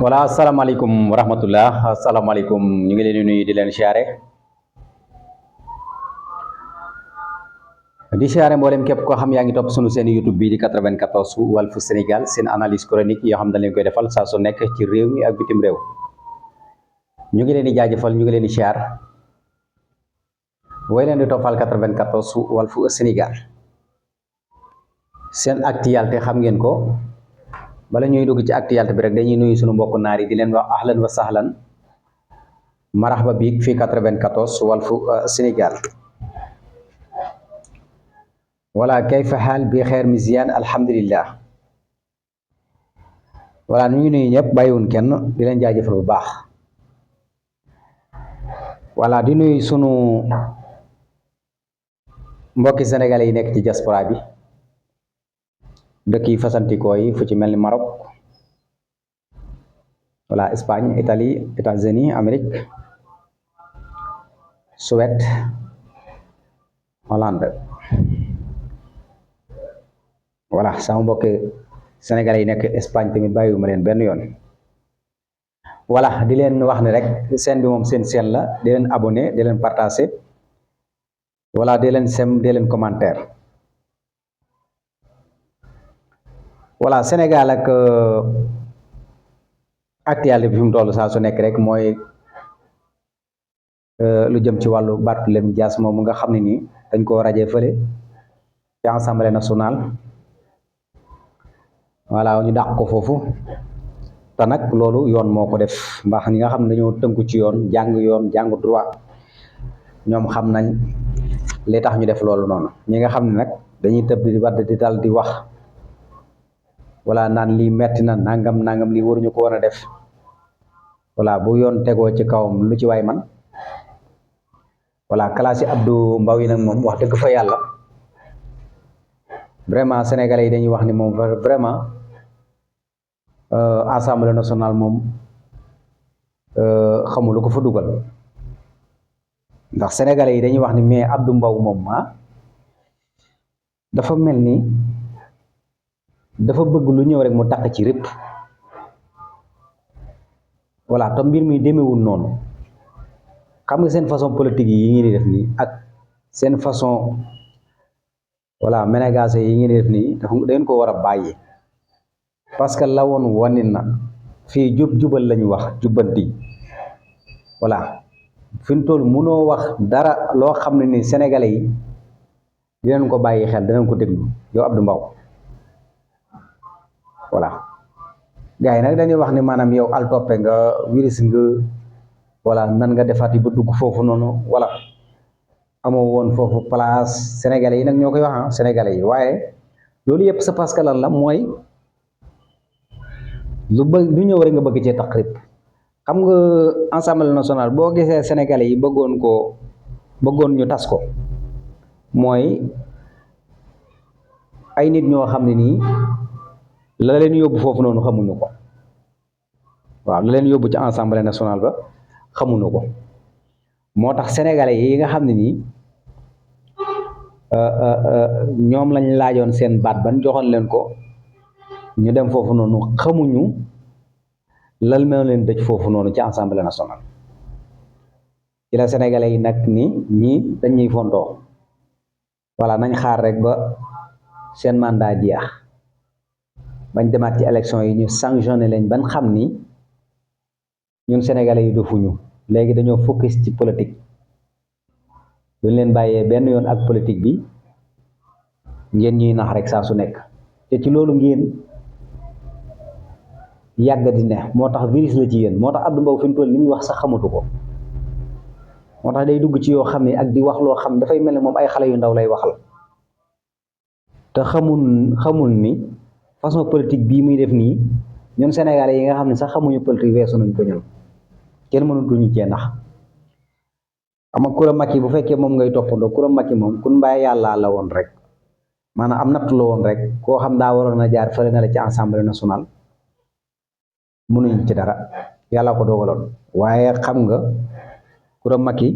wala asalaamaaleykum wa rahmatullah asalaamaaleykum ñu ngi leen di nuyu di leen siyaare mboolem képp koo xam yaa ngi topp sunu seen YouTube bi di 94 Walf Sénégal seen analyse chronique yoo xam dañ leen koy defal saa su nekk ci réew mi ak bitim réew ñu ngi leen di jaajëfal ñu ngi leen di siyaar way leen di toppal 94 Walf Sénégal seen actualité xam ngeen ko. bala ñuy dugg ci actualité bi rek dañuy nuyu suñu mbokk naar yi di leen wax ahlan wa sahlan marhaba biik fii 94 Walf Sénégal voilà kayfa xaal bi xeer misiyan alhamdulillah voilà ñu ngi nuyu ñëpp bàyyiwun kenn di leen jaajëfal bu baax voilà di nuyu sunu mbokki sénégalais yi nekk ci diaspora bi dëkk yi fasantikoo yi fu ci mel ni Maroc voilà Espagne Italie États-Unis Amérique Suède Hollande voilà sama mbokk sénégalais yi nekk Espagne tamit bàyyiwuma leen benn yoon voilà di leen wax ne rek seen bi moom seen seen la di leen abonné di leen partager voilà di leen sem di leen commentaire voilà Sénégal ak actualité bi fi mu toll saa su nekk rek mooy lu jëm ci wàllu Barthélémy Dias moom mu nga xam ne nii dañ koo rajee fële ci Assemblée nationale voilà ñu dàq ko foofu te nag loolu yoon moo ko def ndax ñi nga xam ne dañoo tënku ci yoon jàng droit ñoom xam nañ li tax ñu def loolu noonu ñi nga xam ne nag dañuy tëb di wadd di dal di wax voilà naan lii metti na nangam lii waruñu ko war a def voilà bu yoon tegoo ci kawam lu ci waay man voilà classe yi Abdou Mbow yi nag moom wax dëgg fa yàlla vraiment sénégalais yi dañuy wax ni moom vraiment assemblée nationale moom xamul lu ko fa dugal ndax sénégalais yi dañuy wax ni mais Abdou Mbow moom dafa mel ni dafa bëgg lu ñëw rek mu takk ci répp voilà te mbir mi demewul noonu xam nga seen façon politique yi ngeen di def nii ak seen façon voilà ménagase yi ngeen di def nii dafa dangeen ko war a bàyyi parce que la woon wanin na fii jubal lañu wax jubbanti voilà fi mu toll mënoo wax dara loo xam ne ni sénégalais yi dinañ ko bàyyi xel dinañ ko déglu yow Abdou Mbow voilà gars yi nag dañuy wax ni maanaam yow al toppe nga virus nga voilà nan nga defati ba dugg foofu noonu voilà amoo woon foofu place sénégalais yi nag ñoo koy wax sénégalais yi waaye loolu yëpp c'est parce que lan la mooy lu ñëw rek nga bëgg cee taqrib xam nga Assemblée nationale boo gisee sénégalais yi bëggoon ñu tas ko mooy ay nit ñoo xam ne nii la leen yóbbu foofu noonu xamuñu ko waaw la leen yóbbu ci Assemblée nationale ba xamuñu ko moo tax sénégalais yi nga xam ne nii ñoom lañ laajoon seen baat ban joxoon leen ko ñu dem foofu noonu xamuñu lal moo leen dëj foofu noonu ci Assemblée nationale ci la sénégalais yi nag ni ñii dañuy fontoo voilà nañ xaar rek ba seen mandat jeex bañ demaat ci élection yi ñu sanctionné leen ban xam ni ñun sénégalais yi defuñu léegi dañoo focus ci politique duñ leen bàyyee benn yoon ak politique bi ngeen ñuy nax rek saa su nekk te ci loolu ngeen yàgg di ne moo tax virus la ci yéen moo tax Abdou Mbow fi mu toll li muy wax sax xamatu ko moo tax day dugg ci yoo xam ne ak di wax loo xam dafay mel ne moom ay xale yu ndaw lay waxal te xamul ni façon politique bii muy def nii ñun sénégalais yi nga xam ne sax xamuñu politique weesu nañ ko ñun kenn mënatuñu cee nax ama Coura Macky bu fekkee moom ngay toppandoo Coura Macky moom kun mbaay yàlla la woon rek maanaam am nattu la woon rek koo xam daa waroon a jaar fële na la ci Assemblée nationale mënuñ ci dara yàlla ko dogaloon waaye xam nga Coura Macky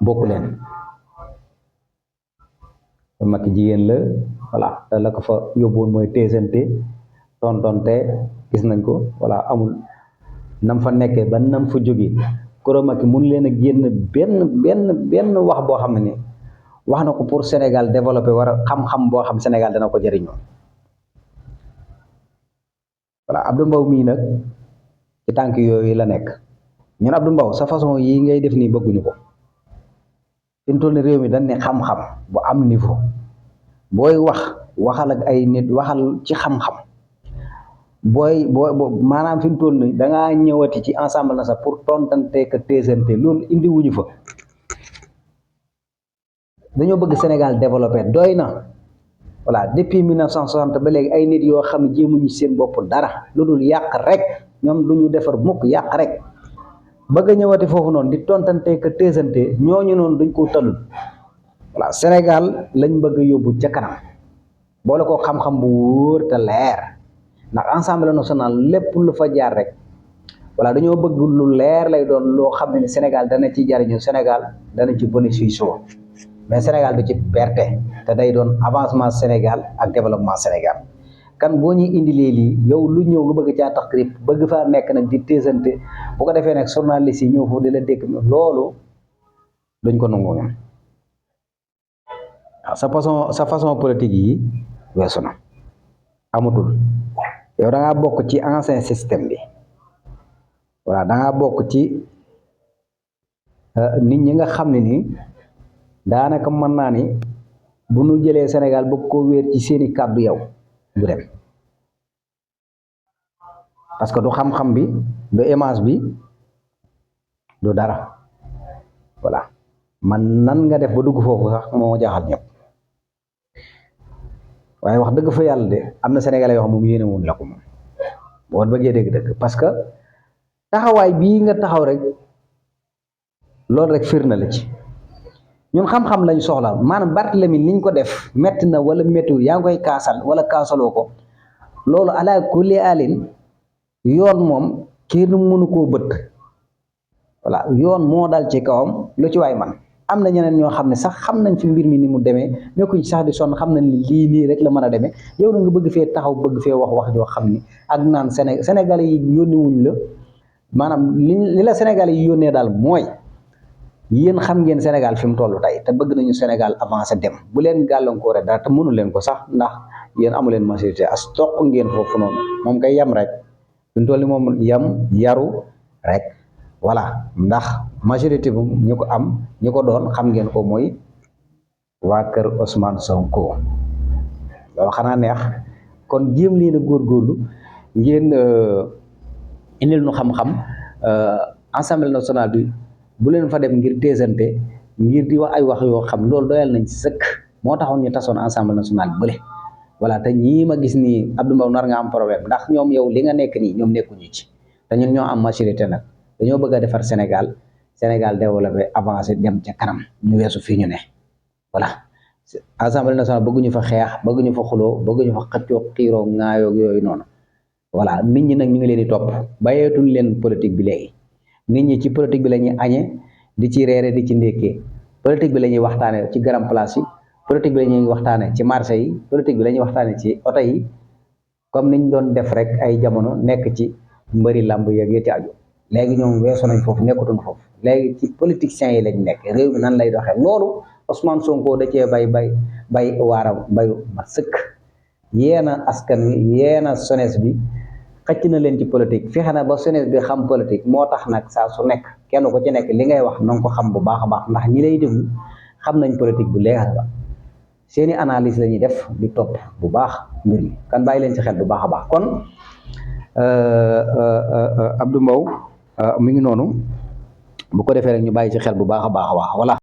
bokku leen Coura Macky jigéen la voilà te la ko fa yóbbuwoon mooy teesante tontonte gis nañ ko voilà amul nam fa nekkee ba nam fa jógee Kouramaki mun leen a génn benn wax boo xam ne ni wax na ko pour Sénégal développé war a xam-xam boo xam Sénégal dana ko jëriñoo voilà Abdou Mbow mii nag ci tànk yooyu la nekk ñun Abdou Mbow sa façon yi ngay def nii bëgguñu ko fi mu toll ni réew mi dañ ne xam-xam bu am niveau booy waxal ak ay nit waxal ci xam-xam booy maanaam fi mu toll ni dangaa ñëwati ci ensemble na sax pour tontante ka téesante loolu indi wuñu fa dañoo bëgg Sénégal développé doy na voilà depuis 1960 ba léegi ay nit yoo xam ne jéemuñu seen bopp dara lu dul yàq rek ñoom du ñu defar mukk yàq rek bëgg a ñëwati foofu noonu di tontante ka téesante ñooñu noonu duñ ko talul voilà Sénégal lañ bëgg a yóbbu ca kanam boole ko xam-xam bu wóor te leer ndax Assemblée nationale lépp lu fa jaar rek voilà dañoo bëgg lu leer lay doon loo xam ne ni Sénégal dana ci jariñu Sénégal dana ci bénéfice mais Sénégal du ci perte te day doon avancement Sénégal ak développement Sénégal kan boo ñuy indilee lii yow lu ñëw nga bëgg caa tax trip bëgg faa nekk nag di téesante bu ko defee nag journaliste yi ñëw foofu di la dégg loolu duñ ko nangu ñoom waaw sa façon politique yi weesu na amatul yow da ngaa bokk ci ancien système bi voilà da ngaa bokk ci nit ñi nga xam ne nii daanaka mën naa ni bu nu jëlee Sénégal bëgg koo wéer ci seeni kàddu yow du dem parce que du xam-xam bi du image bi du dara voilà man nan nga def ba dugg foofu sax moo jaaxal ñëpp waaye wax dëgg fa yàlla de am na sénégalais yoo xam moom yéene woon la ko moom boo bëggee dëgg-dëgg parce que taxawaay bii nga taxaw rek loolu rek fir na la ci ñun xam-xam lañ soxla maanaam Barthélemy niñ ko def metti na wala méttiwul yaa ngi koy kaasal wala kaasaloo ko loolu ala kulli alin yoon moom kii nu mënu koo bët voilà yoon moo dal ci kawam lu ci waay man am na ñeneen ñoo xam ne sax xam nañ fi mbir mi ni mu demee nekkuñ sax di sonn xam nañ ni lii nii rek la mën a demee yow na nga bëgg fee taxaw bëgg fee wax joo xam ni ak naan Sénégalais yi yónni wuñ la maanaam li la Sénégalais yi yónnee daal mooy yéen xam ngeen Sénégal fi mu toll tey te bëgg nañu Sénégal avancé dem bu leen gàllankoore dara te mënu leen ko sax ndax yéen amu leen maturité as toq ngeen foofu noonu moom kay yam rek fi mu toll ni moom yam yaru rek voilà ndax majorité bu ñu ko am ñu ko doon xam ngeen ko mooy waa kër Ousmane Sonko loolu xanaa neex kon jéem leen a góorgóorlu ngeen indil nu xam-xam Assemblée nationale bi bu leen fa dem ngir téesante ngir di wax ay wax yoo xam loolu doyal nañ ci sëkk moo taxoon ñu tasoon Assemblée nationale bële voilà te ñii ma gis nii Abdou Mbow nar nga am problème ndax ñoom yow li nga nekk nii ñoom nekkuñu ci te ñun ñoo am maturité nag dañoo bëgg a defar Sénégal développé avancé dem ca kanam ñu weesu fii ñu ne voilà Assemblée nationale bëgguñu fa xeex bëgguñu fa xuloo bëgguñu fa xëccoo xiiroo ŋaayoo yooyu noonu voilà nit ñi nag ñu ngi leen di topp bàyyeetuñ leen politique bi léegi nit ñi ci politique bi la ñuy añee di ci reere di ci ndékkee politique bi la ñuy waxtaane ci garam place yi politique bi la ñuy waxtaane ci marché yi politique bi la ñuy waxtaane ci oto yi comme niñ doon def rek ay jamono nekk ci mbëri làmb yeeg ci aju léegi ñoom weesu nañ foofu nekkatuñ foofu léegi ci politiciens yi lañ nekk réew mi nan lay doxee loolu Ousmane Sonko da cee bay waaram bayu ma sëkk yeena askan wi yeena jeunesse bi xëcc na leen ci politique fexe na ba jeunesse bi xam politique moo tax nag saa su nekk kenn ko ci nekk li ngay wax na nga ko xam bu baax a baax ndax ñi lay déglu xam nañ politique bu leer ba seeni analyse la ñuy def di topp bu baax mbir mi kan bàyyi leen ci xel bu baax a baax kon Abdou Mbow mi ngi noonu bu ko defee rek ñu bàyyi ci xel bu baax a baax voilà